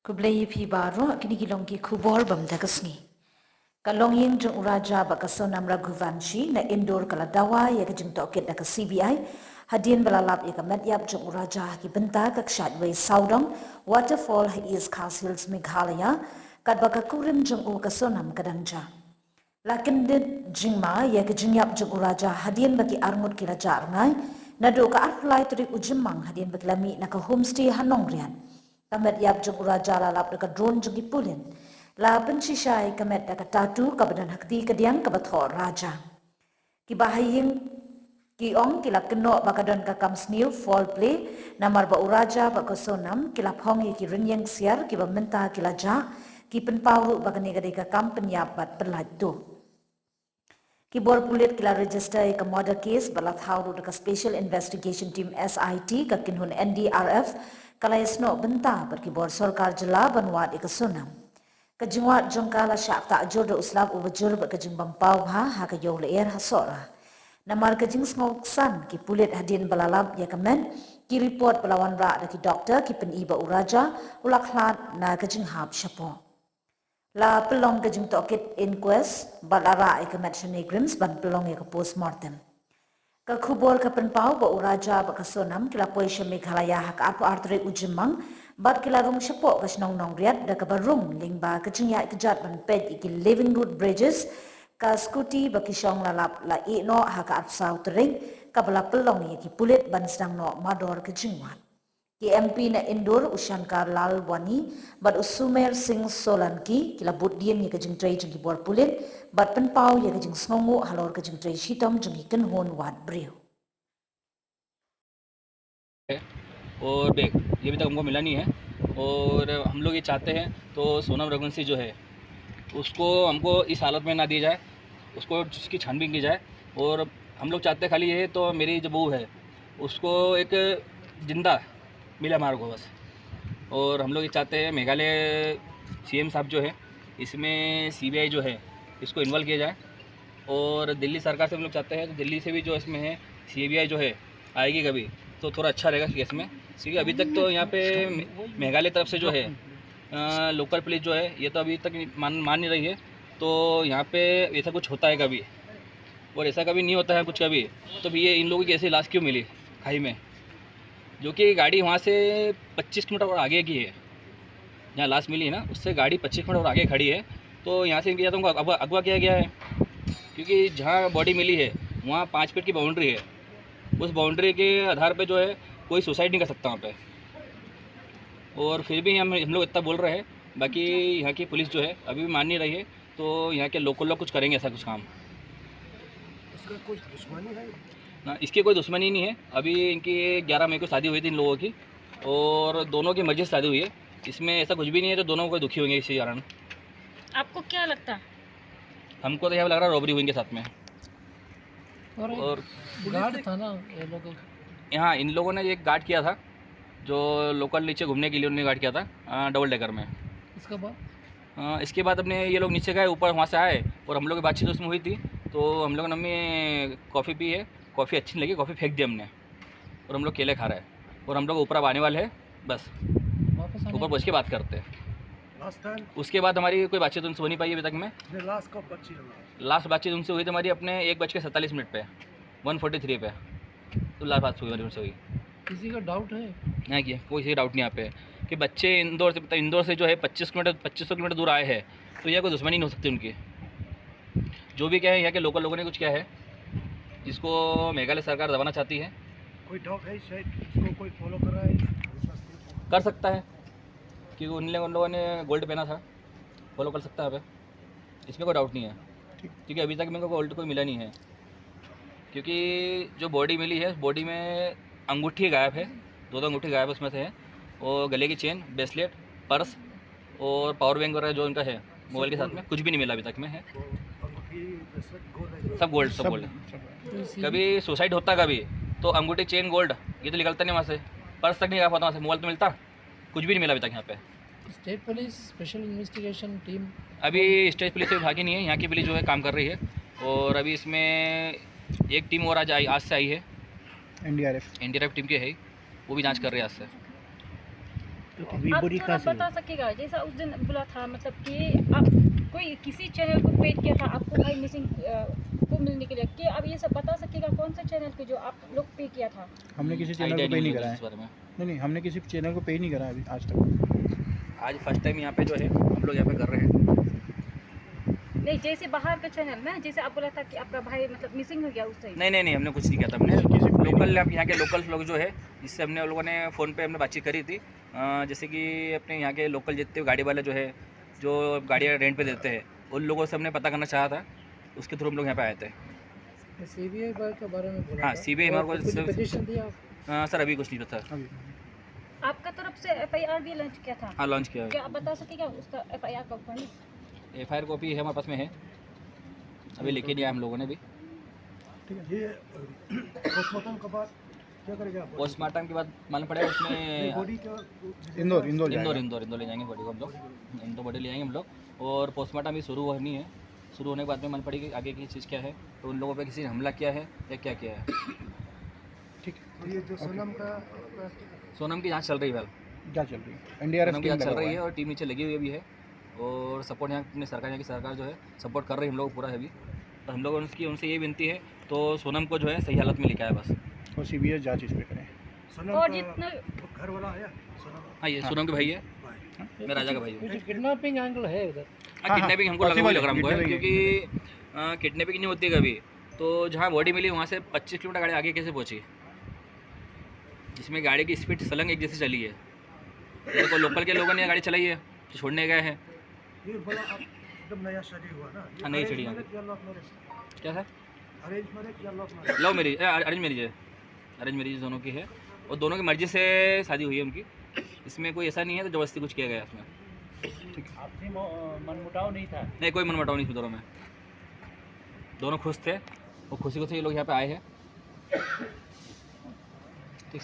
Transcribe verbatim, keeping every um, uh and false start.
Khublei ïa phi baroh, kine ki long ki khubor bym da ka sngi. Ka longïing jong u Raja bad ka Sonam Raghuvanshi na Indore ka la dawa ïa ka jingtohkit da ka C B I hadien ba la lap ïa ka met ïap jong u Raja ha ki bynta ka kshaid wei sawdong waterfall ha East Khasi Hills, Meghalaya, katba ka kurim jong u ka Sonam ka dang ja. La kyndit jingma ïa ka jingïap jong u Raja hadien ba ki arngut ki la jah rngai naduh ka arphew lai tarik u Jymmang hadien ba ki la mih na ka homestay ha Nongriat. Ka met ïap jong u Raja la lap da ka drone jong ki pulit. La pynshisha ïa ka met da ka tattoo kaba don ha kti kadiang kaba thoh Raja. Kiba ha ïing ki ong ki la kynnoh ba ka don ka kam sniew, foul play, namar ba u Raja bad ka Sonam ki la phong ïa ki rynïeng ksiar kiba mynta ki la jah. Ki pynpaw ruh ba kane ka dei ka kam pynïap bad pyllait tuh. Ki bor pulit ki la register ïa ka murder case bad la thaw ruh da ka Special Investigation Team, S I T, ka kynhun N D R F ka la ïasnoh bynta bad ki bor sorkar jylla ban wad ïa ka Sonam. Ka jingwad jong ka la shah ktah jur da u slap uba jur bad ka jingbym paw bha ha ka ïew lyer ha Sohra. Namar ka jingsngewksan ki pulit hadien ba la lap ïa ka met, ki report ba la wanrah da ki doktor ki pyni ba u Raja u la khlad na ka jinghap shapoh. La pynlong ka jingtohkit, inquest, bad la rah ïa ka met sha NEIGRIHMS ban pynlong ïa ka postmortem. Ka khubor ka pynpaw ba u Raja bad ka Sonam ki la poi sha Meghalaya ha ka arphew ar tarik u Jymmang bad ki la rung shapoh ka shnong Nongriat da kaba rung lyngba ka jingïaid kjat ban peit ïa ki living root bridges. Ka scooty ba ki shong la lap la ïeh noh ha ka arphew saw tarik, kaba la pynlong ïa ki pulit ban sdang noh mardor ka jingwad. Ki M P na Indore, u Shankar Lalwani bad u Sumer Singh Solanki, ki la bud dien ïa ka jingtrei jong ki bor pulit bad pynpaw ïa ka jingsngewnguh halor ka jingtrei shitom jong ki kynhun wad briew. और बैग ये अभी तक हमको मिला नहीं है। और हम लोग ये चाहते हैं तो सोनम रघुवंशी जो है उसको हमको इस हालत में ना दिया जाए, उसको उसकी छानबीन की जाए। और हम लोग चाहते हैं खाली ये तो मेरी जो बहू है उसको एक जिंदा मिला हमारे को बस। और हम लोग ये चाहते हैं मेघालय सीएम साहब जो है इसमें सीबीआई जो है इसको इन्वॉल्व किया जाए। और दिल्ली सरकार से हम लोग चाहते हैं तो दिल्ली से भी जो इसमें है सीबीआई जो है आएगी कभी तो थोड़ा अच्छा रहेगा केस में, क्योंकि अभी तक तो यहाँ पे मे- मेघालय तरफ से जो है लोकल पुलिस जो है ये तो अभी तक मान मान नहीं रही है। तो यहाँ पे ऐसा कुछ होता है कभी, और ऐसा कभी नहीं होता है कुछ कभी। तो भी ये इन लोगों की ऐसी लाश क्यों मिली खाई में, जो कि गाड़ी वहाँ से पच्चीस किलोमीटर और आगे की है, जहाँ लाश मिली है ना उससे गाड़ी पच्चीस किलोमीटर और आगे खड़ी है। तो यहाँ से इनके या तो उनको अगवा अगवा किया गया है, क्योंकि जहाँ बॉडी मिली है वहाँ पाँच फीट की बाउंड्री है। उस बाउंड्री के आधार पे जो है कोई सुसाइड नहीं कर सकता वहाँ पे। और फिर भी हम हम लोग इतना बोल रहे हैं, बाकी यहाँ की पुलिस जो है अभी भी मान नहीं रही है। तो यहाँ के लोकल लोग कुछ करेंगे ऐसा कुछ काम। इसका कुछ दुश्मनी है? ना, इसकी कोई दुश्मनी नहीं है। अभी इनकी ग्यारह मई को शादी हुई थी इन लोगों की, और दोनों की मर्जी से शादी हुई है। इसमें ऐसा कुछ भी नहीं है जो दोनों को दुखी होंगे इसी कारण। आपको क्या लगता है? हमको तो यहाँ लग रहा है रॉबरी हुई इनके साथ में। और और गार्ड था ना ये लोग? हाँ, इन लोगों ने एक गार्ड किया था, जो लोकल नीचे घूमने के लिए उन्होंने गार्ड किया था डबल डेकर में। इसके बाद? अ, इसके बाद अपने ये लोग नीचे गए, ऊपर वहाँ से आए और हम लोग की बातचीत उसमें हुई थी। तो हम लोगों ने हमें कॉफ़ी पी है, कॉफ़ी अच्छी नहीं लगी, कॉफ़ी फेंक दी हमने और हम लोग केले खा रहे हैं। और हम लोग ऊपर अब आने वाले हैं, बस वापस आने ऊपर पहुँच के बात करते हैं। लास्ट टाइम उसके बाद हमारी कोई बातचीत उनसे हो नहीं पाई अभी तक में। ने लास्ट कब बची हमारी? लास्ट बातचीत उनसे हुई थी हमारी अपने एक बज के सैंतालीस मिनट पे, वन फोर्टी थ्री पे। तो लास्ट बात हुई हमारी उनसे हुई। किसी का डाउट है? नहीं किया, कोई से डाउट नहीं यहाँ पे कि बच्चे इंदौर से, मतलब इंदौर से जो है पच्चीस किलोमीटर, पच्चीस सौ किलोमीटर दूर आए हैं, तो यह कोई दुश्मनी नहीं हो सकती उनकी। जो भी क्या है, यहाँ के लोकल लोगों ने कुछ किया है, जिसको मेघालय सरकार दबाना चाहती है। कोई डाउट है शायद इसको कोई फॉलो कर रहा है? कर सकता है, क्योंकि उन लोगों उन लोगों ने गोल्ड पहना था, फॉलो कर सकता है। इसमें कोई डाउट नहीं है, क्योंकि अभी तक मेरे को गोल्ड कोई मिला नहीं है। क्योंकि जो बॉडी मिली है, बॉडी में अंगूठी गायब है, दो दो अंगूठी गायब उसमें से है, और गले की चेन, ब्रेसलेट, पर्स और पावर बैंक वगैरह जो उनका है मोबाइल के साथ में, कुछ भी नहीं मिला अभी तक में है। अंगूठी ब्रेसलेट गोल्ड है? सब गोल्ड, सब गोल्ड। तो इसी- कभी सुसाइड होता कभी, तो अंगूठी, चेन, गोल्ड, ये तो निकलता नहीं वहाँ से, पर्स तक नहीं निकाल पाता वहाँ से, मोबाइल तो मिलता, कुछ भी नहीं मिला अभी तक यहाँ पे। स्टेट पुलिस स्पेशल इन्वेस्टिगेशन टीम अभी स्टेट पुलिस अभी भागी नहीं है, यहाँ की पुलिस जो है काम कर रही है। और अभी इसमें एक टीम और आज आई, आज से आई है, एनडीआरएफ। एनडीआरएफ टीम की है, वो भी जांच कर रही है आज से। अभी आप बॉडी थोड़ा कहाँ से बता सकेगा, जैसा उस दिन बोला था, मतलब कि आप कोई किसी चैनल को पेड किया था आपको भाई मिसिंग को मिलने के लिए, कि आप ये सब बता सकेगा कौन सा चैनल पे जो आप लोग पे किया था? हमने किसी चैनल आइडिया को पे नहीं नहीं मुझे करा है। इस बारे में। नहीं, नहीं, हमने किसी चैनल को पे ही नहीं करा अभी आज तक। आज फर्स्ट टाइम यहाँ पे जो है हम लोग यहाँ पे कर रहे हैं। नहीं, जैसे बाहर का चैनल ना, जैसे आप बोला था कि आपका भाई मतलब मिसिंग हो गया उस टाइम। नहीं, नहीं, नहीं, हमने कुछ नहीं किया था। हमने नहीं, किसी को नहीं लोकल, किया। आप यहाँ के लोकल्स लोग जो है, जिससे हमने उन लोगों ने फ़ोन पे हमने बातचीत करी थी, अ, जैसे कि अपने यहाँ के लोकल जितने गाड़ी वाले जो है, जो गाड़ियाँ रेंट पे देते हैं, उन लोगों से हमने पता करना चाहा था, उसके थ्रू हम लोग यहाँ पे आए थे। सीबीआई के बारे में बोला हाँ, था। सीबीआई हमारे और को कुछ सिर्फ पिटिशन दिया? अ, सर, अभी कुछ नहीं पता। अभी। आपका तरफ से एफआईआर भी लॉन्च किया था? हाँ, लॉन्च किया है। क्या आप बता सकेंगे उसका एफआईआर का कॉपी? एफआईआर कॉपी है हमारे पास में है, अभी लेके नहीं आया हम लोगों ने भी। ठीक है, ये पोस्टमार्टम के बाद क्या करेगा आप? पोस्टमार्टम के बाद मालूम पड़ेगा उसमें। बॉडी का इंदौर, इंदौर इंदौर, जाएगा। इंदौर, इंदौर ले जाएंगे बॉडी को हम लोग। इंदौर बॉडी ले जाएंगे हम लोग। और पोस्टमार्टम भी शुरू होनी है, शुरू होने के बाद में मालूम पड़ेगी आगे की चीज़ क्या है, तो उन लोगों पे किसी ने हमला किया है या क्या किया है। ठीक है। और ये जो सोनम का, आपका सोनम की जांच चल रही है फिलहाल। क्या चल रही है? एनडीआरएफ सोनम की टीम जांच चल लगा रही हुआ है है। और टीम नीचे लगी हुई भी है। और सपोर्ट यहाँ अपने सरकार, यहाँ की सरकार जो है सपोर्ट कर रही है हम लोग पूरा है अभी। तो हम लोग उनकी, उनसे ये विनती है, तो सोनम को जो है सही हालत में लेके आए बस। और सीबीआई जांच इस पे करें। सोनम और का जितना घर वाला आया? सोनम? हाँ, ये हाँ। सोनम के भाई है। भाई। मैं राजा का भाई हूँ। कुछ किडनैपिंग एंगल है उधर। हाँ, हाँ, हाँ, किडनैपिंग हमको लगा, पॉसिबल वही है, लग रहा हमको, किडनैपिंग है। क्योंकि, अ, किडनैपिंग नहीं होती कभी। तो जहाँ बॉडी मिली वहाँ से पच्चीस किलोमीटर गाड़ी आगे कैसे पहुँची, जिसमें गाड़ी की स्पीड सलंग एक जैसी चली है। देखो, लोकल के लोगों ने गाड़ी चलाई है, जो छोड़ने गए हैं। ये बोला आप एकदम नया शादी हुआ ना? ये हाँ, नई arrange शादी हुआ। Marriage या love marriage? क्या सर? Arrange marriage या love marriage? लव मैरिज, अ, अरेंज मैरिज है। अरेंज मैरिज दोनों की है और दोनों की मर्जी से शादी हुई है उनकी। इसमें कोई ऐसा नहीं है तो ज़बरदस्ती कुछ किया गया इसमें। आपसी म-, मनमुटाव नहीं था? नहीं, कोई मनमुटाव नहीं था दोनों में। दोनों खुश थे, वो खुशी खुशी ये लोग यहाँ पे आए हैं। ठीक।